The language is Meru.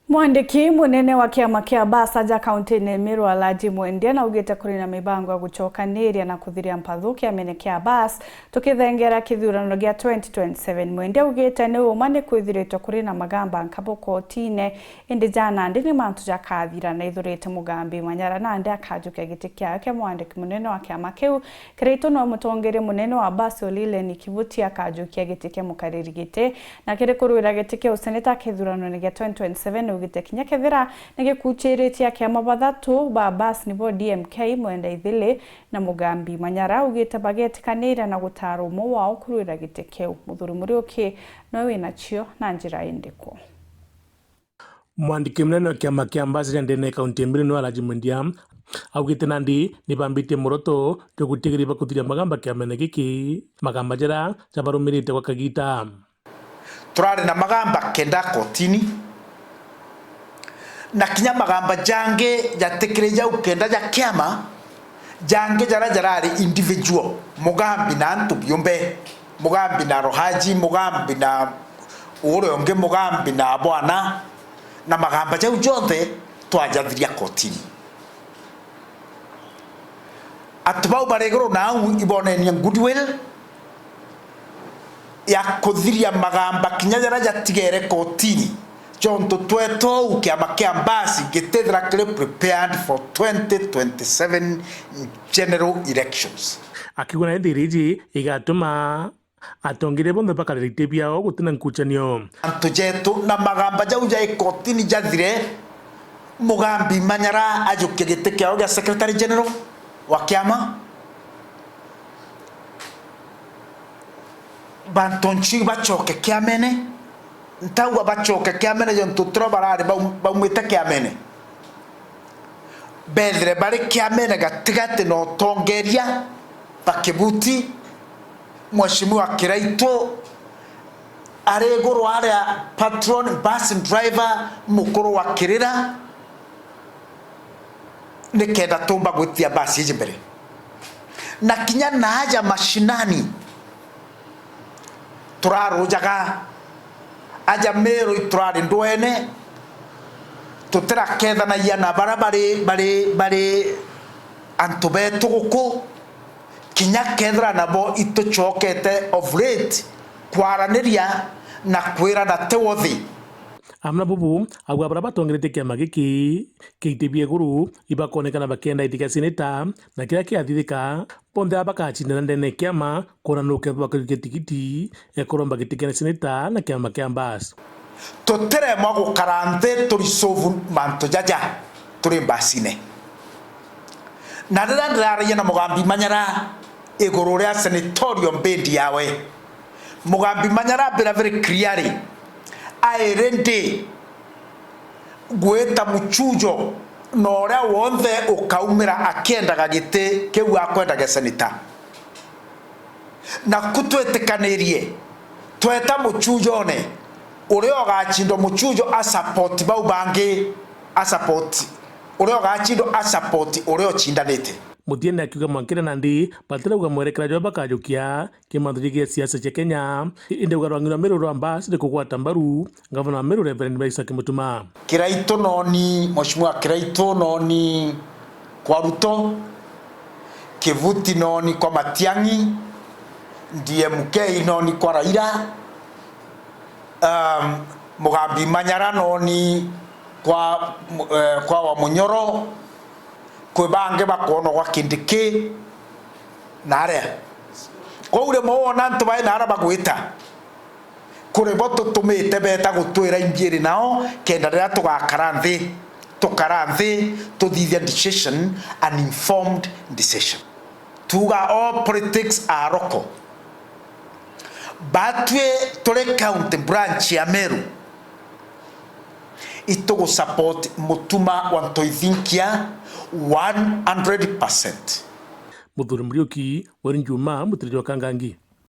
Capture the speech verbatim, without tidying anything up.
Mwandiki munene wa kiama kia Bas aja kaunti-ini Meru Alhaji Mwendia naugite kuri na mibango ya gucokaniria na kuthiria mpathu kiamene kia Bas tukithengera kithurano gia twenty twenty-seven. Mwendia augite ni uma ni kwithiritwe kuri na magamba nkabu kotine, indi ja nandi ni mantu jakathira, na ithurite Mugambi Manyara nandi akajukia giti kiawe kia mwandiki munene wa kiama kiu. Kiraitu no mutongeria munene wa Bas Olile Nikivuti akajukia giti kia mukariri giti. Na kiri kurwira giti kia useneta kithuranone gia twenty twenty-seven, augite kinya kethira ni gikuchiritie akiama bathatu ba Bas nibo D M K, Mwenda Ithili na Mugambi Manyara, augite bagetikaniria na gutara umwe wao kurwira giti kiu. Muthuri Muriuki, nowe wina cio na njira indiku? Mwandiki munene wa kiama kia Bas ja ndene ya kaunti ya Meru niwe Alhaji Mwendia augite nandi ni bambitie muroto jwa gutigiria bakuthiria magamba kiamene giki, magamba jaria jabarumirite gwa kagita. Turari na magamba kenda kotini, na kinya magamba jangi jatikiri jau kenda ja kiama, jangi jaria jarari individual, Mugambi na antu biumbe, Mugambi na Rohaji, Mugambi na uria ungi, Mugambi na bwana, na magamba jau jonthe twajathiria kotini. Antu bau bari iguru nau ibonenie goodwill ya kuthiria magamba kinya jaria jatigere kotini, jontu tweta uu kiama kia Bas gitithira kiri prepared for twenty twenty-seven general elections. Akiuga na indi iri iji igatuma atongeria bonthe bakarira iti biao gutina nkuchanio. Antu jetu na magamba jau ja ikotini jathire, Mugambi Manyara ajukia giti kiao gia Secretary General wa kiama. Bantu nchi bachoke kiamene, ntauga bachoke kiamene jontu tiro barari baum-, baumite kiamene. Bethire bari kiamene gatigati na utongeria ba Kivuti, Mheshimiwa Kiraitu, ari iguru aria patron bus driver mukuru wa Kirira, nikenda tumba gwitia basi iji mbere. Na kinya na aja mashinani, turarujaga, aja Meru iturari ndwene, tutirakethanagia na bara bari, bari, bari antu betu guku, kinya kethira nabo ituchokete of late kwaraniria na kwirana ti wothi. Amwe na bubu, auga bara batongeretie kiama giki kia iti bia iguru ibakonekana bakienda giti kia seneta, na kiria kiathithika, bonthe aba bakacindana ndene ya kiama kwona nu kethwa bakajukia tigiti ya kuromba giti kia seneta na kiama kia Bas. Tutiremwa gukara nthi turisolve mantu jaja turi Basine. Na riria ndiraragia na Mugambi Manyara iguru ria senatorial bid yawe, Mugambi Manyara ambira very clearly, I ready gwita muchujo na uria wonthe ukaumira akiendaga giti kiu akwenda gia seneta. Naku twitikanirie, tweta muchujone, uria ugachindwa muchujo a support bau bangi, a support, uria ugachindwa a support uria uchindanite. Mutiene akiuga mwankire nandi batirauga mwerekera jwa bakajukia ki mantu jigii siasa cia Kenya, indi ugarwang'irwa Meru rwa Bas ni kugwata mbaru Gavana wa Meru Reverend Isaac Mutuma. Kiraitu noni, Mheshimiwa Kiraitu noni kwa Ruto, Kivuti noni kwa Matiang'i, D M K noni kwa Raila, um, Mugambi Manyara noni kwa, eh, kwa Wamunyoro, kwi bangi bakwonwa gwa Kindiki na aria. Kwou rimwe wona antu bai na aria bagwita, kuri bo tutumite beta gutwira imbiiri nao, kenda riria tugakara nthi, tukara nthi, tuthithia decision, an informed decision. Tuga all politics are local. Batwi turi county branch ya Meru, itugu support Mutuma wa Ntoithinkia one hundred percent. Muthuri Muriuki, Weri Njuma, Mutiri jwa Kangangi.